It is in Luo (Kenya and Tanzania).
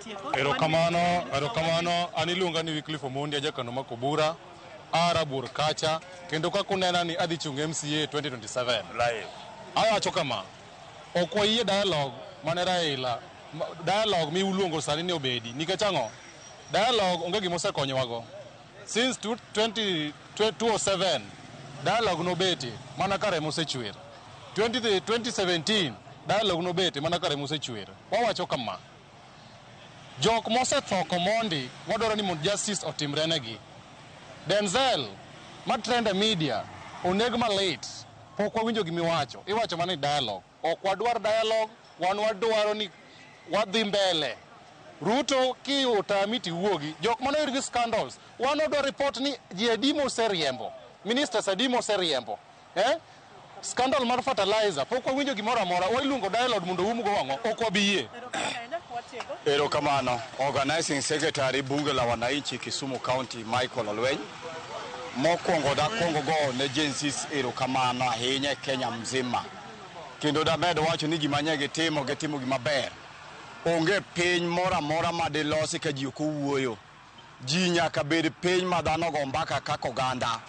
Watieko. Erokamano, erokamano. An iluonga ni Wycliffe Omondi, ajakano ma Kobura, a Rabuor kacha, kendo kaka unena ni adhi chung MCA 2027. Live. Awacho kama, ok wayie dialogue mane Raila, dialogue miluongo sani ni obedi, nikech ang'o? Dialogue onge gima osekonyowago. Since 20, 2007, dialogue nobete mana ka remo osechwer. 20, 2017, dialogue nobete mana ka remo osechwer. Wawacho kama, jok mosetho komondi wadwaro ni mondo justice otimre negi. Denzel ma trend e media oneg malit pok wawinjo gimiwacho iwacho mana ni dialogue ok wadwar dialogue wan wadwaro ni wadhi mbele Ruto ki otami tiwuogi jok mane oyud gi scandals wan wadwa report ni ji adi moseriembo ministers adi moseriembo eh? Scandal mar fertilizer pok wawinjo gimoro amora wailuongo dialogue mondo umgo wang'wa ok wabi yie. Erokamano ahinya. Watieko. Erokamano. Organizing Secretary Bunge la Wananchi Kisumu County Michael Olweny. Mokwongo dakwongo go ne Gen Zs erokamano ahinya e Kenya mzima. Kendo damed wacho ni gima nye gitimo, gitimo gima ber. Onge piny moro amora ma dilosi ka ji ok owuoyo. Ji nyaka bed piny ma dhano go mbaka kaka oganda.